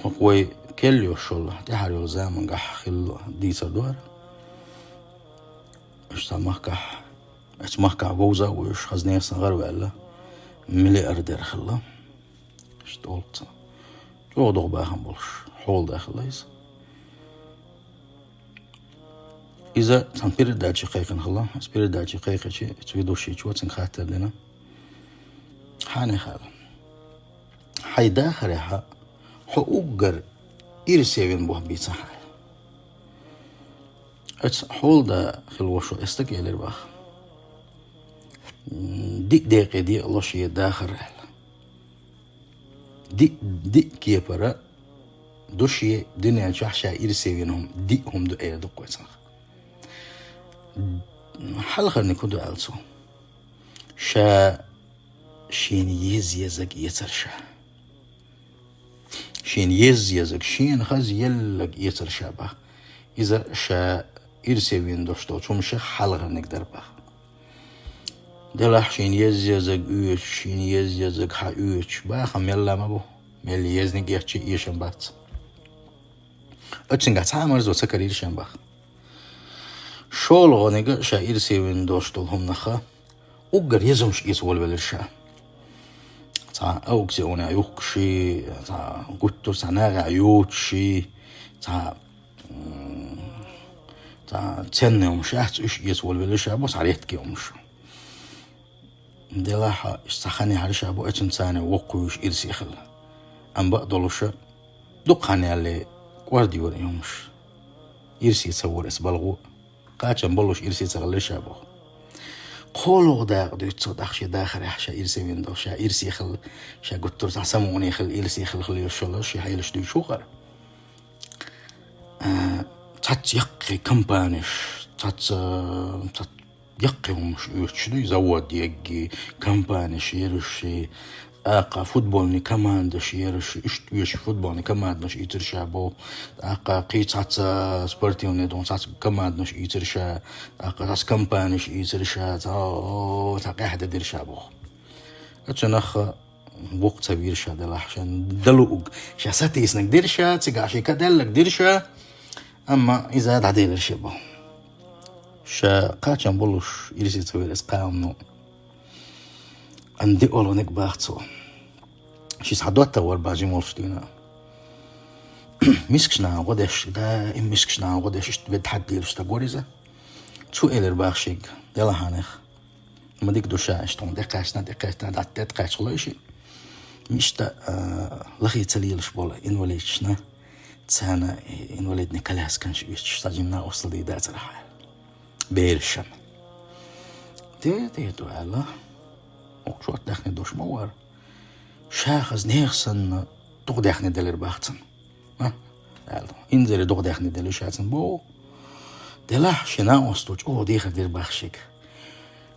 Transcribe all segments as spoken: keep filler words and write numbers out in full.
Оха вай кел йолуш йолу, тӀаьхьара йолу заманахь хилла дийцар ду хӀара. Уьш цхьа махкахь, оцу махкахь говза а вуьйш, хаза нехан санна гӀара ваьлла, миллиардер хилла. Иштта олу цхьа чӀогӀа дукха бахам болуш, хьолада хилла иза. Иза цхьана передаче кхайкхина хилла. Иза передаче кхайкхича, оцу ведущичо цуьнга хаттар дина. Хьанех аьлла, хьайн дахарехь хьо уггар ирсе вина бохь бийцахь аьлла. Оцу хьолада хилла волуш волу стага элира боху: «Диъ декъе декъало шен дахар», аьлла. Диъ, диъ кепара ду шен дуьнен чохь ша ирсе вина хӀума, диъ хӀума ду эр ду-кх вай цунах. Хьалхарниг хӀун ду аьлла цо? Ша шена еза-езарг эцар ша. Шена еза-езарг, шена хаза елларг эцар ша боху. Иза ша ирсе вина долуш долчу хӀуманех хьалхарниг дара боху. Делахь шена еза-езарг оьцуш, шена еза-езарг хьан оьцуш, бахам мелла ма бу, мелла езниг эцча а эшам бац. Оцуьнгахь цхьа а марзо ца карийра шен боху. ШолгӀаниг а ша ирсе вина долуш долу хӀуманах уггар еза хӀумнаш эца волавелира ша. Цхьа аукционехь юхкуш, цхьа гуттар а цхьа нахехь йоцуш, цхьа, м, цхьа ценный хӀумнаш яц, уьш эца волавелира ша боху, цхьа редкий хӀумнаш. Делахь а, иштта цхьа хан яьлла ша боху, оцуьнца цхьаьна воккхавуьйш ирсе хилла. Амма бакъдолуш а, дукха хан ялале кӀордайора и хӀумнаш. Ирсе ца вора иза балхо. Кхачам болуш ирсе ца хилла ша боху. КхоалгӀа дакъа дуьйцу цо тӀаккха шен дахарехь ша ирсе вина долуш, ша ирсе хилла, ша гуттар а цхьа самукъане хилла, ирсе хилла, хилла йолуш йолу шен хьелаш дуьйцуш ву хӀара. А, цхьацца яккхий компанеш, цхьацца, цхьацца яккхий хӀумнаш оьцуш ду, завод егги, компанеш ераш, тӀаккха футбольный командаш ераш, иштта оьшуш футбольный командаш ийцира ша боху. ТӀаккха кхин цхьацца спортивный дон, цхьацца командаш ийцира ша, тӀаккха цхьацца компанеш ийцира ша, цхьа, о, цхьа къаьхьа де дира ша боху. Оцунах воккха ца вийра ша делахь, шен далуург, ша сатийсинарг дира ша, цигахь шен каделларг дира ша, амма иза дӀаделира шен боху. Ша кхачам болуш ирсе ца вира иза кхаамно. Ан де олгӀаниг баха цо. Ши схьа доттагӀа вара бан жима волуш дуьйна. Мискачу нахана гӀо деш, даим мискачу нахана гӀо деш, иштта ведда хьадделаш стаг вара иза. Цо элира баха шега, делахь хьанех. Ма дика ду ша, иштта хьуна тӀекхаьчна, тӀекхаьчна, дӀа тӀе тӀекхаьчна хилла и шиъ. Иштта, а, лахе ца лелаш болу инвалидашна, царна инвалидный колясканаш оьцуш, цхьа жимма остал дийр дацара хьан. Берашна. Де, де ду аьлла. Окху чот даьхни дош ма вара. Ша хаза нехан санна дукха даьхни делира баха цунна. А, аьлла. Инзаре дукха даьхни делира ша цунна боху. Делахь шен накъосталла чӀогӀа дехар дира баха шега.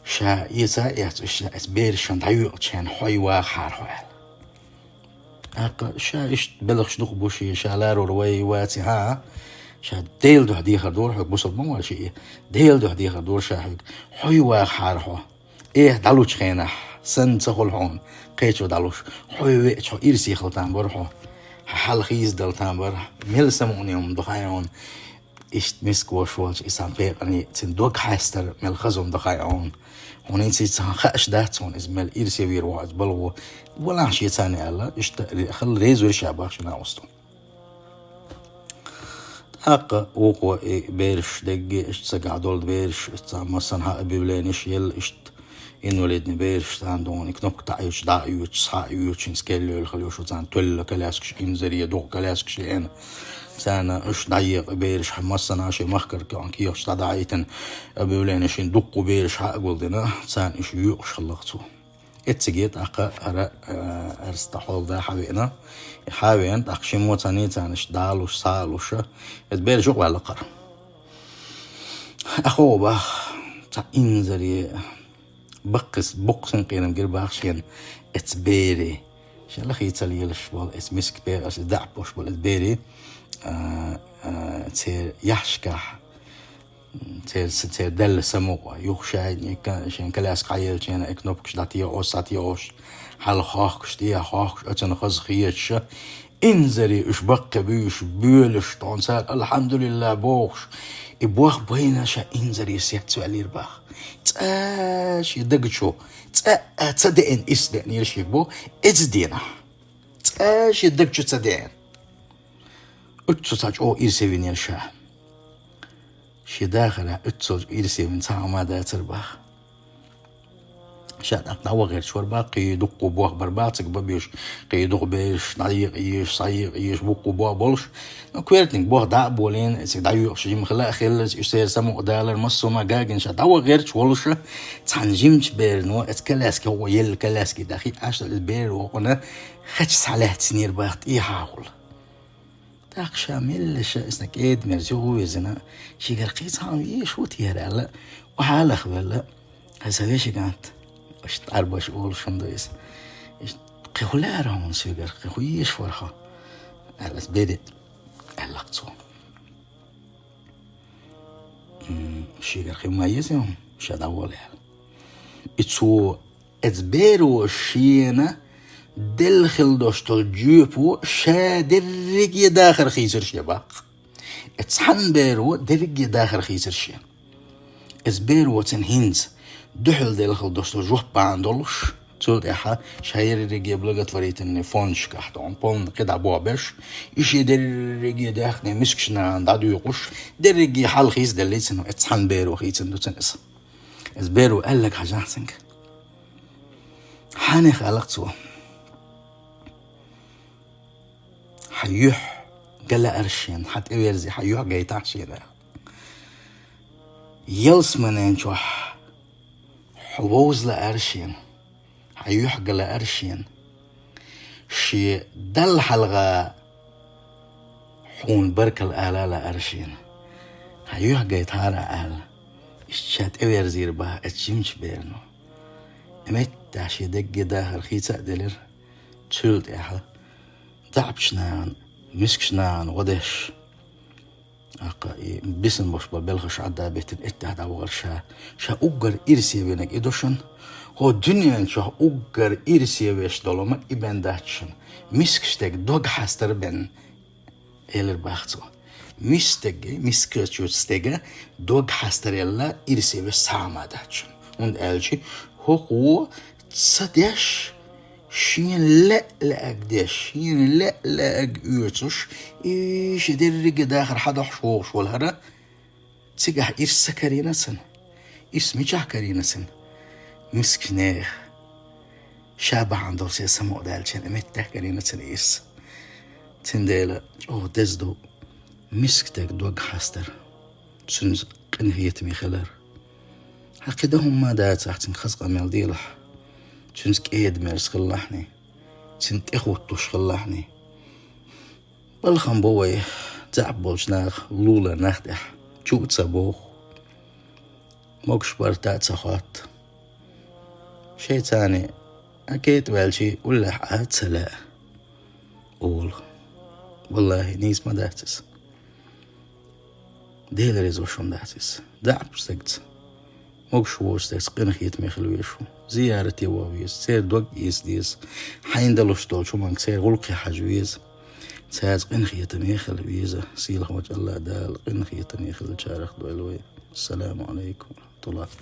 Ша эца а эцна, ша эца берашна дӀайоькъучу хенахь хьо вахахьара хьо аьлла. ТӀаккха ша иштта белхаш дукха бу шен, ша ларор вай вацахь а, ша Делан дуьхьа дехар дора хьоьга, бусалба ма вара шен, Делан дуьхьа дехар дора ша хьоьга. Хьо вахахьара хьо. Эхь дӀалучу хенахь, санна ца хуьлу хьуна, кхечо дӀалуш, хьо веача хьо ирсе хила там бара хьо. Хьан хьал хийцадала там бара, мел самукъане хӀума ду хаьий хьуна. Иштта миска волуш волчу и сан пекъарний, цуьнан дог хьаьстар мел хаза хӀума ду хаьий хьуна. Хьуна хӀинца иза цхьа хууш дац хьуна, иза мел ирсе вийр ву хьо иза балхо. Валахь шен царна аьлла, иштта ре-, хала реза вира ша баха шен накъосталла. ТӀаккха вукхо и бераш дегге, иштта цигахь долу бераш, иштта цхьа массанхьа объявленеш елла, иштта инвалидный бераш, царна дуьхьал и кнопка таӀийча, дӀа а оьцуш, схьа а оьцуш, хӀинца кхел лоьлу хила ю шу, царна тоьлла коляскаш, инзаре дукха коляскаш деана. Царна уьш дӀаекъа бераш, хьан массанхьа шен махкара кехаташ дӀадахьийтина, объявленеш йина, дуккха бераш хьа а гулдина, царна уьш йоькъуш хилла-кх цо. Эцциге тӀаккха ара, а, арста хьолда хьавеана. Хьавеана, тӀаккха шиммо цхьаьна царна иштта дӀа а луш, схьа а луш, эца бераш юкъаваьлла-кх хӀара. Ахо баха, цхьа инзаре, баккхис-, боккха синкъерам гира баха шена эца бере. Шен лахе ца лелаш болу эца миска пекъарш, даьӀахбеш болу эца бере, а, а, церан яхьашкахь, церан, церан даьлла самукъа, юха шайна и ка-, шен коляска хьаеллачу хенахь и кнопкаш дӀатегӀош, схьатегӀош, хьалха хохкуш, тӀехьа хохкуш, оцунна хаза хеташ, Инзаре уьш баккхий буьйш, боьлуш, тхьовра цара «Алхьамдулиллахь» бохуш, и бох байна ша инзаре сецваьллера бах. ЦӀа шен даг чу, цӀа а ца деана, ирс деанера шега бох, эцу дийнахь. ЦӀа шен даг чу ца деана. Уьццу цхьа чӀогӀа ирсе винера ша. Шен дахарехь уьццул ирсе вина цхьа хӀума дацара бах. Ша тӀаккха дӀавахарчу вара бах, кхин дуккха бох бара бах, цига бан беш, кхин дукха бераш дӀаекъа езаш, схьаекъа езаш, буккха бох болуш. Ну, коьртаниг бох дӀа а болийна, цига дӀайоькъуш жима хила а хиллалц, уьш церан самукъадалар, массо а ма гагина ша дӀавахарчу волуша, цхьана жимачу берано, эца коляски, хӀокхо елла коляски тӀехь хи Ӏаш, иза бер вокъана, хача схьалаьцнера бах тӀехьагӀула. ТӀаккха ша мелла ша иза кӀеда-мерза юха ву везина, шегара кхин цхьа хӀума езаш ву те хӀара аьлла, охьа а лахвелла, хьан сан вешин кӀант, аша тӀарбаш олуш хӀума ду иза. Иштта кхин хӀун лаьара хьуна соьгара, кхин хӀун езаш вара хьо, аьлла, иза бере, аьлла-кх цо. М, шегара кхин ма еза хьуна, ша дӀавола аьлла. И цо Эцу беро шена делла хила долуш долу жоьпо ша дерриге дахар хийцира шен баккха. Эцу цхьана беро дерриге дахар хийцира шена. Эцу беро цуьнан хӀинца дуьхьал делла хила долуш долу жоп бахьана долуш, цул тӀаьхьа ша ерриге благотворительный фондашкахь тхьовра полна кхидӀа бохбеш, и шен дерриге даьхни мискачу нахана дӀадоькъуш, дерриге хьал хийцаделлий цуьнан, эцу цхьана беро хийцина ду цуьнан иза. Эцу беро аьлларг хьажахь цуьнга. Хьанех аьлла-кх цо: «Хьан юьхь ган лаьара шена, хьан тӀеверзе, хьан юьхь гайтахь шена». Ялсаманин чохь хьо вовза лаьара шена, хьан юьхь ган лаьара шена. Шен Далла хьалха хьуна баркалла ала лаьара шена. Хьан юьхь гайтахьара аьлла, иштта ша тӀеверзийра бах эцу жимачу берано. И меттехь шен дерриге дахар хийца а делира. Цул тӀаьхьа даьӀахкачу нахана, мискачу нахана гӀо деш, тӀаккха и бисина болуш болу белхаш Ӏадда а беттина, иттех дӀавахара ша. Ша уггар ирсе винарг и ду шуна. ХӀокху дуьнен чохь уггар ирсе веш долу ма и бен дац шуна. Мискачу стеган дог хьастар бен, элира бах цо. Мискачу стеган, мискачу стеган дог хьастаралла ирсе веш цхьа а ма дац шуна. ХӀунда аьлча хӀокхо ца деш, шена лаьа-лаьарг деш, шена лаьа-лаьарг оьцуш, и шен дерриге дахар хьадохьуш вогӀуш волу хӀара, цигахь ирс ца карийна цуьнан. Ирс мичахь карийна цуьнан? Мискачу нехан, ша бахьана долу сен самукъадаьллачеран меттехь карийна цуьнан ирс. Цундела чӀогӀа деза ду мискачу стеган дог хьастар, цуьнца къинхетаме хилар. Хьан кхин дан хӀумма а дацахь, цуьнга хаза къамел делахь, цуьнца кӀеда-мерза хилалахьний, цуьнан тӀехӀуттуш хилалахьний. Балхам бо вай, заьӀап болчу наха лулара нах тӀехь чу а ца боху, могуш-барта а ца хотту. Шайца а кхета ваьлча, уллехь а ца лаьа олу. Валлахи, нийса ма дац иза. Дела реза ву шуна дац иза. ЗаьӀап стегца, могуш воцу стегца къинхетаме хила везаш ву. Зиярате ваха веза, церан дог эца деза. Хьайна далуш долчу хӀуманга церан гӀуллакхе хьажа веза. Цаьрца къинхетаме хила веза. Сийлахь волчу АллахӀ Дала къинхетаме хиллачарах дойла вай. Ассаламу Ӏалайкум ва рахьматуллахӀ.